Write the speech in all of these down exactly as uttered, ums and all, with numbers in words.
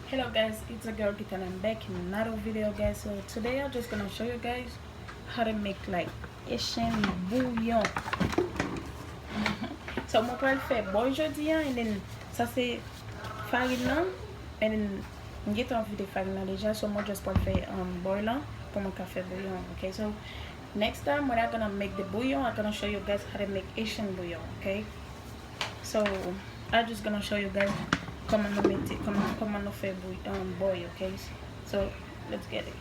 Hello guys, it's your girl Gita and I'm back in another video, guys. So today I'm just gonna show you guys how to make, like, Haitian bouillon. So mwen pral fè bòy jodi a, and then sa se farin nan, and then m gentan vide farin nan deja, so mwen just pral fè, um, bòy lan pou mwen ka fè bouillon, okay? So next time when I'm gonna make the bouillon, I'm gonna show you guys how to make Haitian bouillon, okay? So I'm just gonna show you guys kòman nou mete, kòman, kòman nou fè bouy-, um, bòy, okay? So let's get it.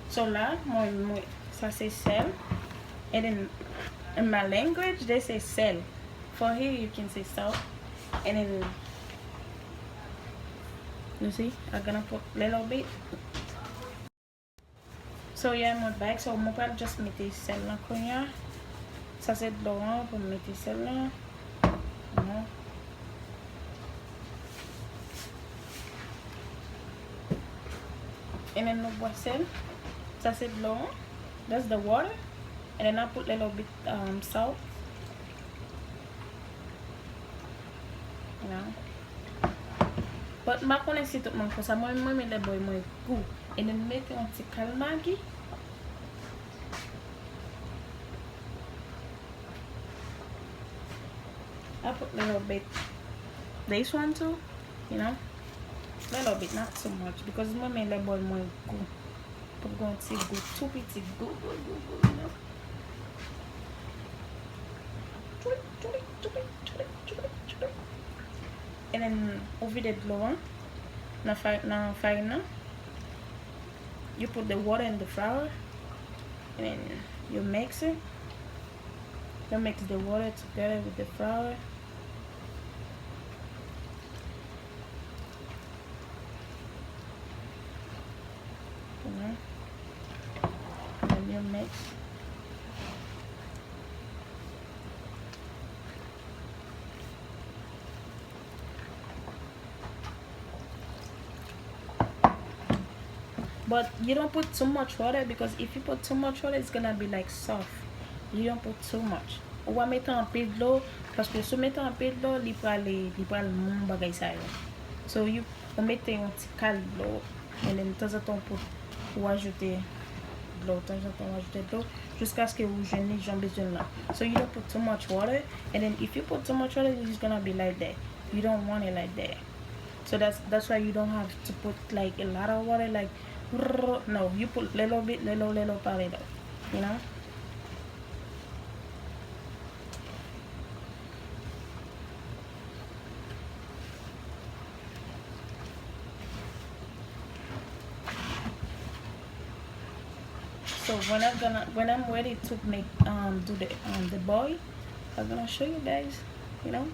So la, mwen, mwen, sa se sèl. And then in my language, they say sèl. For here, you can say salt. And then, you see, I'm gonna put little bit. So yeah, mwen back. So mwen pral just mete sèl lan kounye a. Sa se dlo an pou m mete sèl lan. Non. And then nou bwè sèl. Sa se dlo an. That's the water. And then I put little bit, um, salt. You know. But m pa konnen si tout moun konsa. Mwen, mwen renmen lè bòy mwen gou. And then mete yon ti kal Maggi. I put little bit this one too, you know. Little bit, not too much, because mwen renmen lè bòy mwen gou. Pou gon ti gou, tou piti gou, gou, gou, gou, you know. And then ou vide dlo an nan fa-, nan farin nan. You put the water and the flour, and then you mix it. You mix the water together with the flour. Mhm. And you mix. But you don't put too much water, because if you put too much water, it's gonna be, like, soft. You don't put too much. Ou pa mete anpil dlo, paske si w mete anpil dlo, li prale, li pral mou bagay sa yo. So, you, ou mete yon ti kal dlo, and then tanzantan ou put, ou ajoute dlo, tanzantan ou ajoute dlo, jiskaske ou jwenn li jan w bezwen l lan. So, you don't put too much water, and then if you put too much water, it's gonna be like that. You don't want it like that. So that's, that's why you don't have to put, like, a lot of water, like, no, you put little bit, little, little by little, you know? So when I'm gonna, when I'm ready to make, um, do the, um, the bòy, I'm gonna show you guys, you know?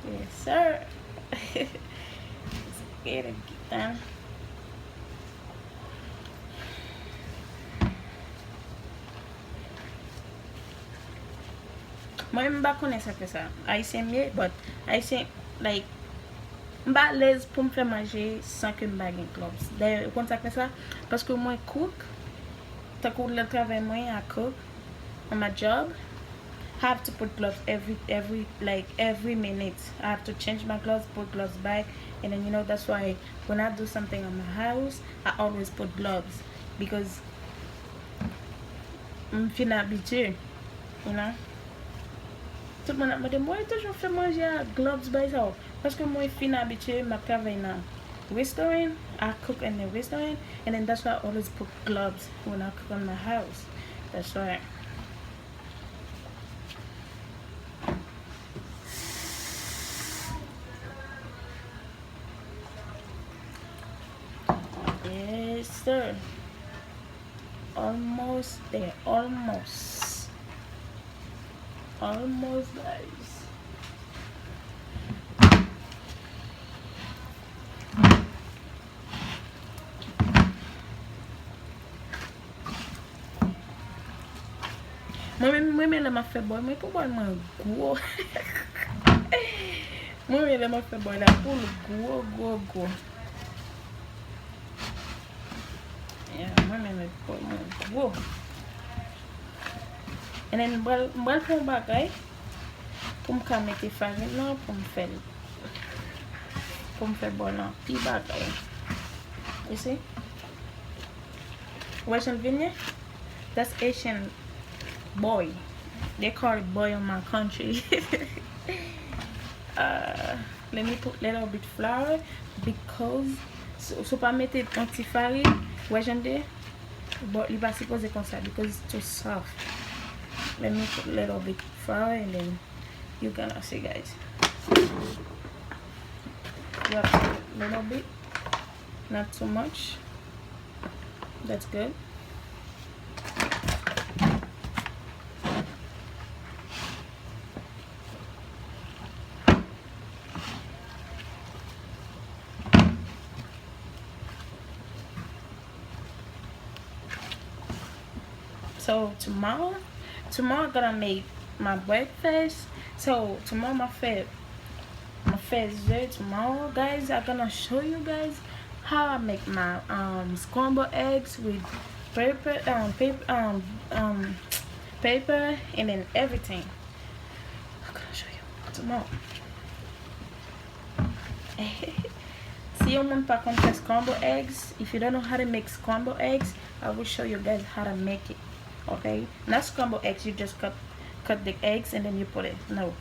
Yes, sir. Let's get it done. Mwen, m pa konnen sa k fè sa. Ayisyen m ye, but Ayisyen, like, m pa alèz pou m fè manje san ke m pa gen gloves. Dayè, ou konn sa k fè sa? Paske mwen cook, tankou lè travay mwen, I cook, on my job, I have to put gloves every, every, like, every minute. I have to change my gloves, put gloves back, and then, you know, that's why when I do something on my house, I always put gloves, because m fin abitye, you know. Tout moun ap mande m, "Why toujou fè manje ak gloves bay sa yo?" Paske mwen fin abitye, m ap travay nan restaurant, I cook in the restaurant, and then that's why I always put gloves when I cook in my house. That's why. Yes, sir. Almost there, almost. Almost, guys. Mwen menm, mwen menm lè m ap fè bòy mwen, pou bòy mwen gwo. Mwen menm lè m ap fè bòy la, pou l gwo, gwo, gwo. Yeah, mwen menm lè bòy mwen gwo. And then, m pral, m pral fè yon bagay. Pou m ka mete farin nan, pou m fè l, pou m fè bòl lan pi bagay. You see? Wè jan l vin ye? That's Haitian boy. They call it boy in my country. Uh, let me put little bit flour because si, si w pa mete yon ti farin, wè jan l ye, bon, li pa sipoze konsa because it's too soft. Let me put little bit flour and then you gonna see, guys. Yep, little bit, not too much. That's good. So tomorrow, tomorrow I'm gonna make my breakfast. So tomorrow ma fè, ma fè ze tomorrow, guys. I'm gonna show you guys how I make my um scrambled eggs with paper, um paper, um um paper and then everything. I'm gonna show you tomorrow. Si yon moun pa konn fè scrambled eggs, if you don't know how to make scrambled eggs, I will show you guys how to make it. Okay? Not scrambled eggs, you just cut cut the eggs and then you put it. No.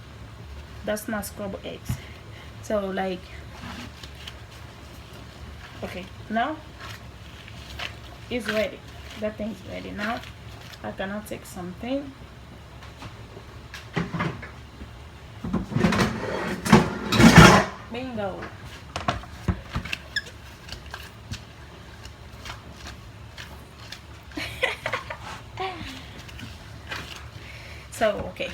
That's not scrambled eggs. So like, okay, now it's ready. That thing's ready. Now I gonna take something. Bingo. So, okay.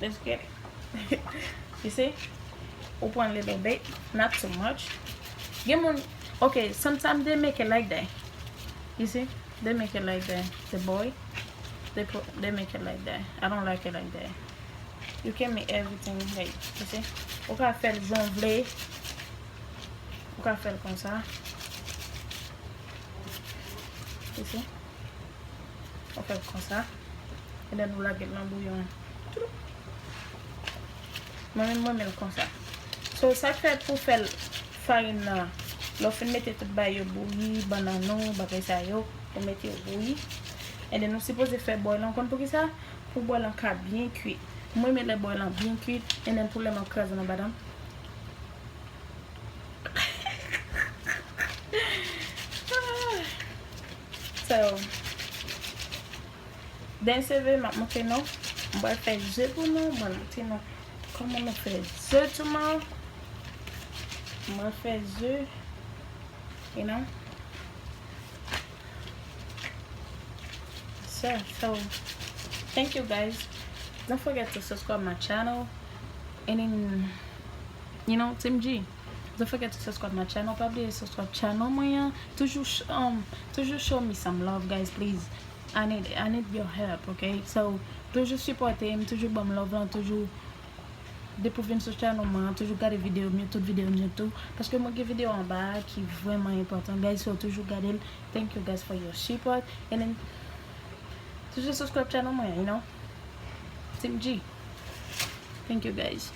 Let's get it. You see? Ou pran little bit, not too much. Gen moun, okay, sometimes they make it like that. You see? They make it like that. The boy, they put, they make it like that. I don't like it like that. You can make everything like, you see? Ou ka fè l jan w vle. Ou ka fè l konsa. You see? Ou fè l konsa. And then ou lage l nan bouyon. Mwen menm, mwen renmen l konsa. So, sa k fè pou fè l farin nan, lè w fin mete tout bagay yo bouyi, bannann ou, bagay sa yo, ou mete yo bouyi. And then ou sipoze fè bòy lan, ou konn poukisa? Pou bòy lan ka byen kuit. Mwen renmen lè bòy lan byen kuit, and then pou lè m ap kraze nan badanm. So, dènye seve, m ap montre nou. M pral fè ze pou nou. M pral montre nou kòman nou fè ze tomorrow. M pral fè ze, you know. So, so, thank you guys. Don't forget to subscribe my channel. And then, you know, Team G. Don't forget to subscribe my channel. Pa bliye subscribe channel mwen an. Toujou sh- um, toujou show me some love, guys, please. I need, I need your help, okay? So, toujou sipòte m, toujou ban m love lan, toujou depi w vin sou channel mwen an, toujou gade videyo m yo, tout videyo m yo tou. Paske mwen gen videyo anba a ki vrèman enpòtan, guys, so toujou gade l. Thank you guys for your support. And then, toujou subscribe channel mwen, you know? Team G. Thank you guys.